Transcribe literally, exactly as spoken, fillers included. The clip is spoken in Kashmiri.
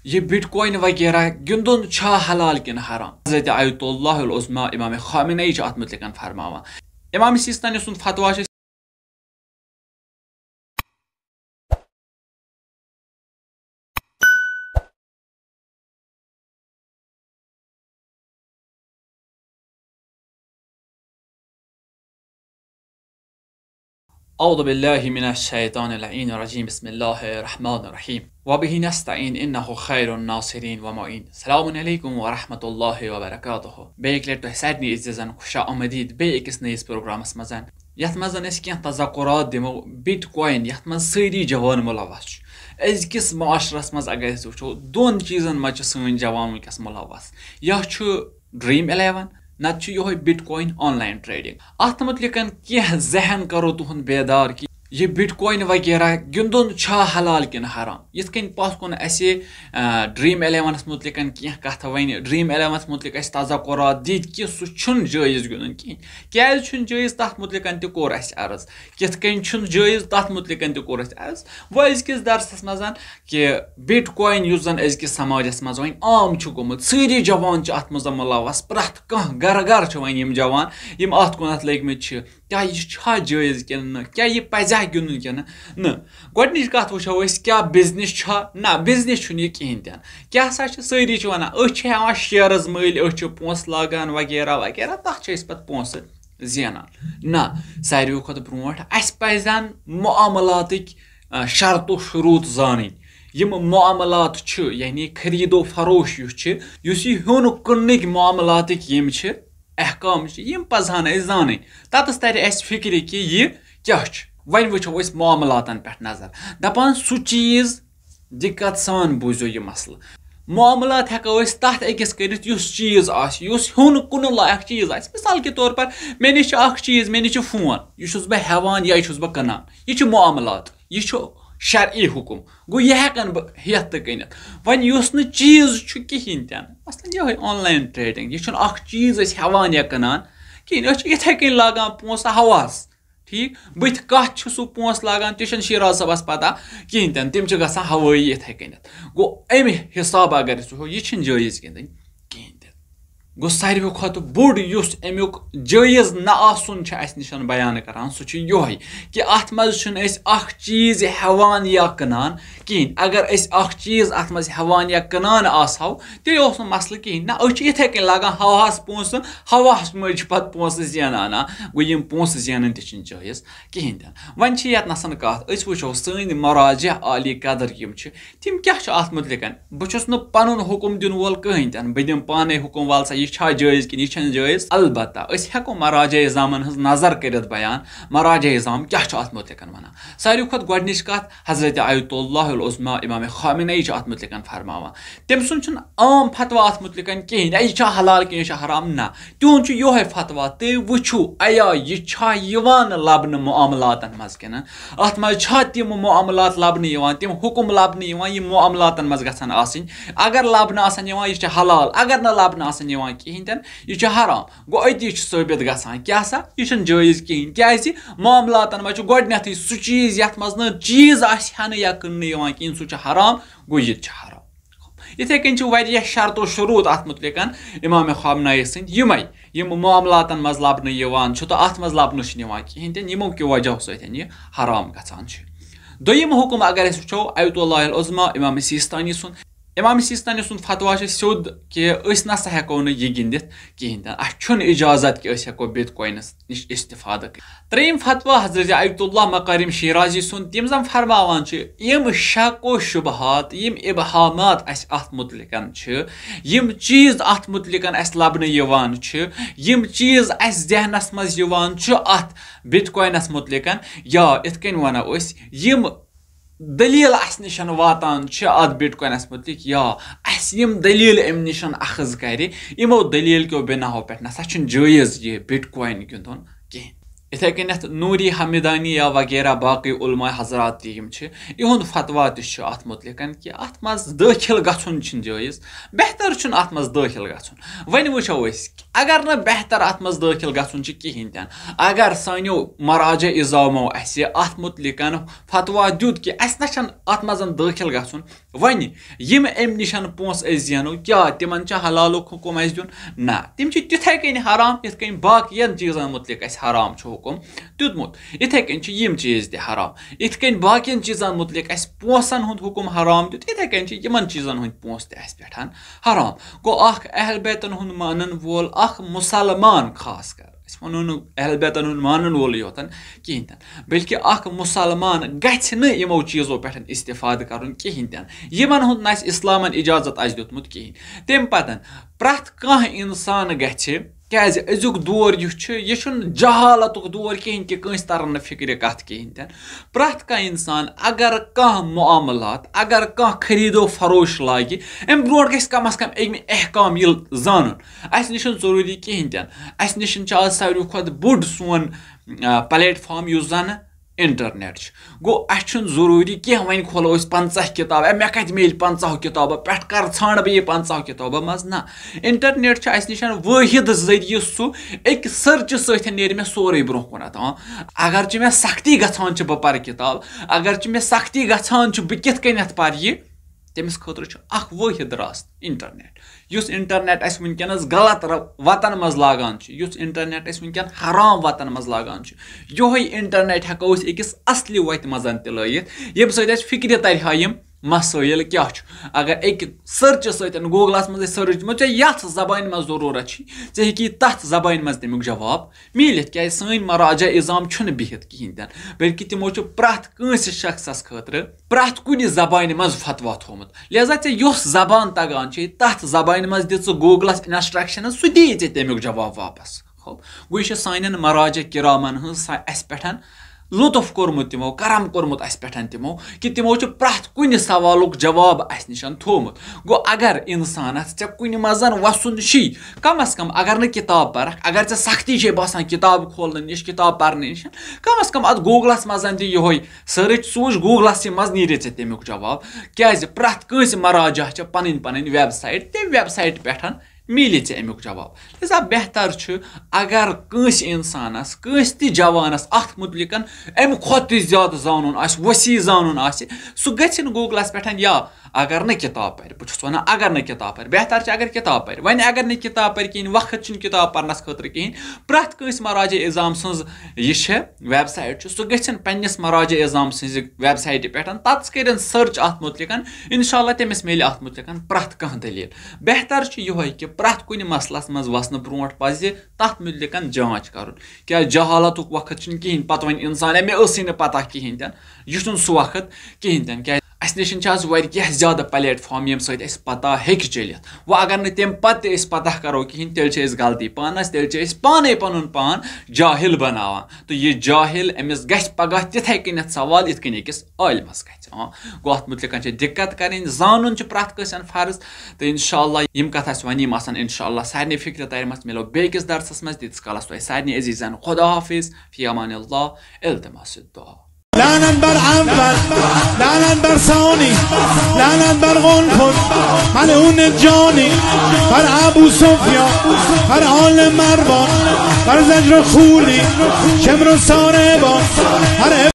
یہِ بِٹ کوین وغیرہ گِنٛدُن چھا حلال کِنہٕ حرام؟ حضرت آیت اللہ العظمیٰ امام خامنہ ای چھِ اتھ متعلق فرماوان۔ امام سیستانی سُنٛد فتویٰ چھُ، اعوذ باللہ من الشیطان اللعین الرجیم، بسم اللہ الرحمن الرحیم، وبہ نستعین، انہ خیر الناصرین و معین۔ السلام علیکم ورحمۃ اللہ وبرکاتہ۔ بیٚیہِ اَکہِ لَٹہِ تۄہہِ سارنٕے عزیزن خوش آمدید بیٚیہِ أکِس نٔیِس پروگرامس منٛز، یتھ منٛز أسۍ کینٛہہ تذکرات دِمو بِٹ کوین، یتھ منٛز سٲری جوان ملوث چھِ۔ أزکِس معاشرس منٛز اگر أسۍ وٕچھو، دۄن چیٖزن منٛز چھِ سٲنۍ جوان وٕنکیٚس ملوث۔ یا چھُ ڈریم الیون، نتہٕ چھُ یِہوٚے بِٹ کوین آن لاین ٹریڈنگ۔ اتھ متعلق کینٛہہ ذہن کرو تُہُنٛد بیدار کہِ یہِ بِٹ کوین وغیرہ گِنٛدُن چھا حلال کِنہٕ حرام؟ یِتھ کٔنۍ پتھ کُن اسہِ، آ، ڈریم الیونس متعلق کینٛہہ کتھٕ ونہِ، ڈریم الیونس متعلق اسہِ تذکرات دِتۍ کہِ سُہ چھُنہٕ جٲیز گِنٛدُن کِہینۍ۔ کیازِ چھُنہٕ جٲیز، تتھ متعلق تہِ کوٚر اسہِ عرض۔ کِتھ کٔنۍ چھُنہٕ جٲیز، تتھ متعلق تہِ کوٚر اسہِ عرض۔ وۄنۍ أزکِس درسس منٛز کہِ بِٹ کوین یُس زن أزکِس سماجس منٛز وۄنۍ عام چھُ گوٚمُت، سٲری جوان چھِ اتھ منٛز ملوث، پرٛٮ۪تھ کانٛہہ گرٕ گرٕ چھِ وۄنۍ یِم جوان یِم اتھ کُنتھ لٔگۍ مٕتۍ چھِ۔ کیٛاہ یہِ چھا جٲیز کِنہٕ نہٕ؟ کیٛاہ یہِ پزیٛا گِنٛدُن کِنہٕ نہٕ؟ گۄڈٕنِچ کتھ وٕچھو أسۍ، کیٛاہ بزنس چھا؟ نہ، بزنس چھُنہٕ یہِ کِہینۍ تہِ نہٕ۔ کیٛاہ سا چھِ سٲری چھِ ونان، أسۍ چھِ ہٮ۪وان شیرز مٔلۍ، أسۍ چھِ پونٛسہٕ لاگان وغیرہ وغیرہ، تتھ چھِ أسۍ پتہٕ پونٛسہٕ زینان۔ نہ، ساروٕے کھۄتہٕ برونٛٹھ اسہِ پزن معاملاتٕکۍ، آ، شرط و شروٗط زانٕنۍ۔ یِم معاملات چھِ، یعنی خرید و فروش یُس چھِ، یُس یہِ ہیوٚن کٕننٕکۍ معاملاتٕکۍ یِم چھِ، احکام چھِ، یِم پزہن اسہِ زانٕنۍ۔ تتس ترِ اسہِ فکرِ کہِ یہِ کیٛاہ چھُ۔ وۄنۍ وٕچھو أسۍ معاملاتن پٮ۪ٹھ نظر۔ دپان سُہ چیٖز، دقت سان بوٗزِو یہِ مسلہٕ۔ معاملات ہٮ۪کو أسۍ تتھ أکِس کٔرِتھ، یُس چیٖز آسہِ، یُس ہیوٚن کٕنُن لایق چیٖز آسہِ۔ مثال کے طور پر، مےٚ نِش چھُ اکھ چیٖز، مےٚ نِش چھُ فون، یہِ چھُس بہٕ ہٮ۪وان یا یہِ چھُس بہٕ کٕنان، یہِ چھُ معاملات، یہِ چھُ شرعی حُکم۔ گوٚو، یہِ ہٮ۪کن بہٕ ہٮ۪تھ تہٕ کٕنِتھ۔ وۄنۍ یُس نہٕ چیٖز چھُ کِہینۍ تہِ نہٕ، مثلاً یِہوٚے آن لاین ٹریڈنگ، یہِ چھُنہٕ اکھ چیٖز أسۍ ہٮ۪وان یا کٕنان کِہینۍ، أسۍ چھِ یِتھے کٔنۍ لاگان پونٛسہٕ ہواہس۔ ٹھیٖک، بٕتھِ کتھ چھُ سُہ پونٛسہٕ لاگان، تہِ چھُنہٕ شیراز صٲبس پتہ کِہینۍ تہِ نہٕ، تِم چھِ گژھان ہوٲیی یِتھے کٔنٮ۪تھ۔ گوٚو، امہِ حسابہٕ اگر أسۍ وٕچھو، یہِ چھِنہٕ جٲیز گِنٛدٕنۍ کِہینۍ تہِ۔ گوٚو، ساروی کھۄتہٕ بوٚڑ یُس امیُک جٲیز نہ آسُن چھُ اسہِ نِش بیان کران، سُہ چھُ یِہوٚے کہِ اتھ منٛز چھُنہٕ أسۍ اکھ چیٖز ہٮ۪وان یا کٕنان کِہینۍ۔ اگر أسۍ اکھ چیٖز اتھ منٛز ہٮ۪وان یا کٕنان آسہو، تیٚلہِ اوس نہٕ مسلہٕ کِہینۍ۔ نہ، أسۍ چھِ یِتھے کٔنۍ لاگان ہواہس پونٛسہٕ، ہواہس مٔنٛزۍ چھِ پتہٕ پونٛسہٕ زینان۔ آ، گوٚو، یِم پونٛسہٕ زینٕنۍ تہِ چھِنہٕ جٲیز کِہینۍ تہِ نہٕ۔ وۄنۍ چھِ یتھ نسن کتھ، أسۍ وٕچھو سٲنۍ مراجع عالی قدر یِم چھِ، تِم کیٛاہ چھِ اتھ متعلق؟ بہٕ چھُس نہٕ پنُن حُکم دِنہٕ وول کٕہٕنۍ تہِ نہٕ، بہٕ دِمہٕ پانے حُکم، ول سا، یہِ چھا جٲیز کِنہٕ یہِ چھَنہٕ جٲیز۔ البتہ أسۍ ہٮ۪کو مراجع عظامن ہٕنٛز نظر کٔرِتھ بیان، مراجع عظام کیٛاہ چھُ اتھ متعلق ونان۔ ساروی کھۄتہٕ گۄڈٕنِچ کتھ، حضرت آیت اللہ العظمیٰ امام خامنہ ای چھُ اتھ متعلق فرماوان۔ تٔمۍ سُنٛد چھُنہٕ عام فتویٰ اتھ متعلق کِہینۍ، اے، یہِ چھا حلال کِنہٕ یہِ چھا حرام، نہ۔ تِہُنٛد چھُ یِہوٚے فتویٰ، تُہۍ وٕچھِو، ایا یہِ چھا یِوان لبنہٕ معاملاتن منٛز کِنہٕ؟ اتھ منٛز چھا تِم معاملات لبنہٕ یِوان، تِم حُکم لبنہٕ یِوان، یِم معاملاتن منٛز گژھن آسٕنۍ؟ اگر لبنہٕ آسن یِوان، یہِ چھُ حلال، اگر نہٕ لبنہٕ آسن یِوان کِہینۍ تہِ نہٕ، یہِ چھُ حرام۔ گوٚو، أتی چھُ ثٲبت گژھان، کیٛاہ سا، یہِ چھُنہٕ جٲیز کِہینۍ، کیٛازِ معاملاتن منٛز چھُ گۄڈٕنیتھٕے سُہ چیٖز، یتھ منٛز نہٕ چیٖز آسہِ ہٮ۪نہٕ یا کٕننہٕ یِوان کِہینۍ، سُہ چھُ حرام۔ گوٚو، یہِ تہِ چھُ حرام۔ یِتھے کٔنۍ چھِ واریاہ شرط و شروٗط اتھ متعلق امام خامنہ ای سٕنٛدۍ یِمے، یِم معاملاتن منٛز لبنہٕ یِوان چھُ تہٕ اتھ منٛز لبنہٕ چھُنہٕ یِوان کِہینۍ تہِ نہٕ، یِمو کہِ وجہہ سۭتۍ یہِ حرام گژھان چھُ۔ دوٚیِم حُکم اگر أسۍ وٕچھو، آیت اللہ العظمیٰ امام سیستانی سُنٛد، امام سیستانی سُنٛد فتویٰ چھُ سیوٚد کہِ أسۍ نسا ہٮ۪کو نہٕ یہِ گِنٛدِتھ کِہینۍ تہِ نہٕ، اسہِ چھُنہٕ اجازت کہِ أسۍ ہٮ۪کو بِٹ کوینس نِش استفادٕ کٔرِتھ۔ ترٛیٚیِم فتویٰ حضرت آیت اللہ مکارم شیرازی سُنٛد، تِم زن فرماوان چھِ، یِم شک و شبہات، یِم ابہامات اسہِ اتھ متعلق چھِ، یِم چیٖز اتھ متعلق اسہِ لبنہٕ یِوان چھِ، یِم چیٖز اسہِ ذہنس منٛز یِوان چھُ اتھ بِٹ کوینس متعلق، یا یِتھ کٔنۍ ونو أسۍ، یِم دٔلیٖل اَسہِ نِش واتان چھِ اَتھ بِٹ کوینَس مُتعلِق، یا اَسہِ یِم دٔلیٖل اَمہِ نِش اَخٕذ کَرِ، یِمو دٔلیٖل کیو بِناہو پٮ۪ٹھ نہ سا چھُنہٕ جٲیِز یہِ بِٹ کوین گِنٛدُن کِہیٖنۍ۔ یِتھَے کٔنٮ۪تھ نوری حمدانی یا وغیرہ باقٕے علماء حضرات تہِ یِم چھِ، یِہُنٛد فتویٰ تہِ چھُ اَتھ مُتعلِقَن کہِ اَتھ منٛز دٲخِل گژھُن چھُنہٕ جٲیِز، بہتر چھُنہٕ اَتھ منٛز دٲخِل گژھُن۔ وۄنۍ وٕچھو أسۍ، اگر نہٕ بہتر اَتھ منٛز دٲخِل گژھُن چھُ کِہیٖنۍ تہِ نہٕ، اگر سانیو مراجع عظامو اَسہِ اَتھ مُتعلِقَن فتویٰ دیُت کہِ اَسہِ نہ چھَنہٕ اَتھ منٛز دٲخِل گژھُن، وۄنۍ یِم اَمہِ نِش پونٛسہٕ أسۍ زینو، کیٛاہ تِمَن چھا حلالُک حُکُم اَسہِ دیُن؟ نہ، تِم چھِ تِتھَے کٔنۍ حرام، یِتھ کٔنۍ باقیَن چیٖزَن مُتعلِق اَسہِ حرام چھُ حُکُم دیُتمُت، یِتھَے کٔنۍ چھِ یِم چیٖز تہِ حرام۔ یِتھ کٔنۍ باقیَن چیٖزَن مُتعلِق اَسہِ پونٛسَن ہُنٛد حُکُم حرام دیُت، یِتھَے کٔنۍ چھِ یِمَن چیٖزَن ہٕنٛدۍ پونٛسہٕ تہِ اَسہِ پٮ۪ٹھ حرام۔ گوٚو، اَکھ اہل بیتَن ہُنٛد مانَن وول، اَکھ مُسلمان خاص کر، أسۍ وَنو نہٕ اہل بیتَن ہُنٛد مانَن وولٕے یوتَن کِہیٖنۍ تہِ نہٕ، بلکہِ اَکھ مُسلمان گژھِ نہٕ یِمو چیٖزو پٮ۪ٹھ استفادٕ کَرُن کِہیٖنۍ تہِ نہٕ، یِمَن ہُنٛد نہٕ اَسہِ اِسلامَن اِجازت آسہِ دیُتمُت کِہیٖنۍ۔ تَمہِ پَتہٕ پرٛٮ۪تھ کانٛہہ اِنسان گژھِ، کیٛازِ أزیُک دور یُس چھُ، یہِ چھُنہٕ جہالتُک دور کِہیٖنۍ کہِ کٲنٛسہِ تَرَن نہٕ فِکرِ کَتھ کِہیٖنۍ تہِ نہٕ۔ پرٛٮ۪تھ کانٛہہ اِنسان اگر کانٛہہ معاملات، اگر کانٛہہ خریٖد و فروش لاگہِ، اَمہِ برونٛٹھ گژھِ کم از کم علمِ احکام یہِ زانُن۔ اَسہِ نِش چھُنہٕ ضروٗری کِہیٖنۍ تہِ نہٕ۔ اَسہِ نِش چھُ آز ساروی کھۄتہٕ بوٚڑ سون، آ، پلیٹ فارم یُس زَن اِنٹرنیٹ چھُ۔ گوٚو، اَسہِ چھُنہٕ ضروٗری کینٛہہ وۄنۍ کھولو أسۍ پنٛژاہ کِتاب، اے، مےٚ کَتہِ میلہِ پنٛژاہو کِتابو پٮ۪ٹھ، کَر ژھانٛڈٕ بہٕ یہِ پنٛژاہو کِتابو منٛز؟ نہ، اِنٹرنیٹ چھُ اَسہِ نِش وٲحد ذٔریعہٕ، سُہ أکہِ سٔرچہِ سۭتۍ نیرِ مےٚ سورُے برونٛہہ کُنَتھ۔ آ، اگرچہِ مےٚ سختی گژھان چھِ بہٕ پَرٕ کِتاب، اگرچہِ مےٚ سختی گژھان چھِ بہٕ کِتھ کٔنٮ۪تھ پَرٕ یہِ، تٔمِس خٲطرٕ چھُ اَکھ وٲحد راستہٕ اِنٹرنیٹ۔ یُس اِنٹرنیٹ اَسہِ وٕنکیٚنَس غلط ر-، وَتَن منٛز لاگان چھِ، یُس اِنٹرنیٹ اَسہِ وٕنکیٚن حرام وَتَن منٛز لاگان چھِ، یِہوٚے اِنٹرنیٹ ہٮ۪کو أسۍ أکِس اَصلہِ وَتہِ منٛز تہِ لٲیِتھ، ییٚمہِ سۭتۍ اَسہِ فِکرِ تَرِ ہا یِم مسٲیِل کیٛاہ چھُ۔ اگر أکہِ سٔرچہِ سۭتۍ، گوٗگلَس منٛز أسۍ سٔرٕچ دِمو، ژےٚ یَتھ زبانہِ منٛز ضروٗرت چھی، ژےٚ ہیٚکی تَتھ زبانہِ منٛز تَمیُک جواب میٖلِتھ، کیٛازِ سٲنۍ مراجع عظام چھُنہٕ بِہِتھ کِہیٖنۍ تہِ نہٕ، بلکہِ تِمو چھُ پرٛٮ۪تھ کٲنٛسہِ شخصَس خٲطرٕ پرٛٮ۪تھ کُنہِ زبانہِ منٛز فتویٰ تھوٚومُت۔ لہذا ژےٚ یۄس زبان تَگان چھے، تَتھ زبانہِ منٛز دِ ژٕ گوٗگلَس instructions، سُہ دِیی ژےٚ تَمیُک جواب واپس۔ خب، گوٚو یہِ چھِ سانٮ۪ن مراجع کرامَن ہٕنٛز سا-، اَسہِ پٮ۪ٹھ لطف کوٚرمُت تِمو، کرم کوٚرمُت اَسہِ پٮ۪ٹھ تِمو، کہِ تِمو چھُ پرٛٮ۪تھ کُنہِ سوالُک جواب اَسہِ نِش تھوٚومُت۔ گوٚو، اگر اِنسانَس ژےٚ کُنہِ منٛز وَسُن چھی، کم از کم اگر نہٕ کِتاب پَرَکھ، اگر ژےٚ سختی چھے باسان کِتاب کھولنہٕ نِش، کِتاب پَرنہٕ نِش، کم از کم اَتھ گوٗگلَس منٛز دِ یِہوٚے سٔرٕچ، سوٗز گوٗگلَسٕے منٛز نیرِ ژےٚ تَمیُک جواب۔ کیٛازِ پرٛٮ۪تھ کٲنٛسہِ مراجع چھِ پَنٕنۍ پَنٕنۍ ویب سایٹ، تَمہِ ویب سایٹہِ پٮ۪ٹھ میلہِ ژےٚ اَمیُک جواب۔ لہذا بہتر چھُ، اگر کٲنٛسہِ اِنسانَس، کٲنٛسہِ تہِ جوانَس اَتھ مُتعلِقَن اَمہِ کھۄتہٕ تہِ زیادٕ زانُن آسہِ، وسیع زانُن آسہِ، سُہ گژھِ نہٕ گوٗگلَس پٮ۪ٹھ یا اگر نہٕ کِتاب پَرِ، بہٕ چھُس وَنان اگر نہٕ کِتاب پَرِ، بہتر چھُ اگر کِتاب پَرِ۔ وۄنۍ اگر نہٕ کِتاب پَرِ کِہیٖنۍ، وقت چھُنہٕ کِتاب پَرنَس خٲطرٕ کِہیٖنۍ، پرٛٮ۪تھ کٲنٛسہِ مراجع عظام سٕنٛز یہِ چھِ ویب سایٹ چھُ، سُہ گژھن پنٛنِس مراجع عظام سٕنٛزِ ویب سایٹہِ پٮ۪ٹھ، تَتَس کٔرِن سٔرٕچ اَتھ مُتعلِقَن، اِنشاء اللہ تٔمِس میلہِ اَتھ مُتعلِقَن پرٛٮ۪تھ کانٛہہ دٔلیٖل۔ بہتر چھُ یِہوٚے کہِ پرٛٮ۪تھ کُنہِ مسلَس منٛز وَسنہٕ برونٛٹھ پَزِ تَتھ مُتعلِقَن جانٛچ کَرُن، کیٛازِ جہالتُک وقت چھُنہٕ کِہیٖنۍ، پَتہٕ وَنہِ اِنسان، "ہے، مےٚ ٲسٕے نہٕ پَتہ کِہیٖنۍ تہِ نہٕ"، یہِ چھُنہٕ سُہ وقت کِہیٖنۍ تہِ نہٕ، کیٛازِ اَسہِ نِش چھِ آز واریاہ زیادٕ پلیٹ فارم، ییٚمہِ سۭتۍ اَسہِ پَتہ ہیٚکہِ چٔلِتھ۔ وۄنۍ اگر نہٕ تَمہِ پَتہٕ تہِ أسۍ پَتہ کَرو کِہیٖنۍ، تیٚلہِ چھِ أسۍ غلطی پانَس، تیٚلہِ چھِ أسۍ پانَے پَنُن پان جاہِل بَناوان۔ تہٕ یہِ جاہِل، أمِس گژھِ پَگاہ تِتھَے کٔنٮ۪تھ سوال، یِتھ کٔنۍ أکِس عٲلمَس گژھِ۔ ہاں، گوٚو، اَتھ مُتعلِقَن چھِ دِقت کَرٕنۍ، زانُن چھُ پرٛٮ۪تھ کٲنٛسہِ فرض۔ تہٕ اِنشاء اللہ یِم کَتھٕ اَسہِ وَنہِ، یِم آسَن اِنشاء اللہ سارنٕے فِکرِ تَرِمَژٕ۔ مِلو بیٚکِس درسَس منٛز، تیٖتِس کالَس تۄہہِ سارنٕے عزیٖزَن خۄدا حافظ، فی امان اللہ، التماس الدعا۔ لعنت بر اول، لعنت بر ثانی، لعنت بر قنفذ، ملعون جانی، بر ابو سفیان، بر آل مروان، بر زجر و خولی، شمر و ساربان، بر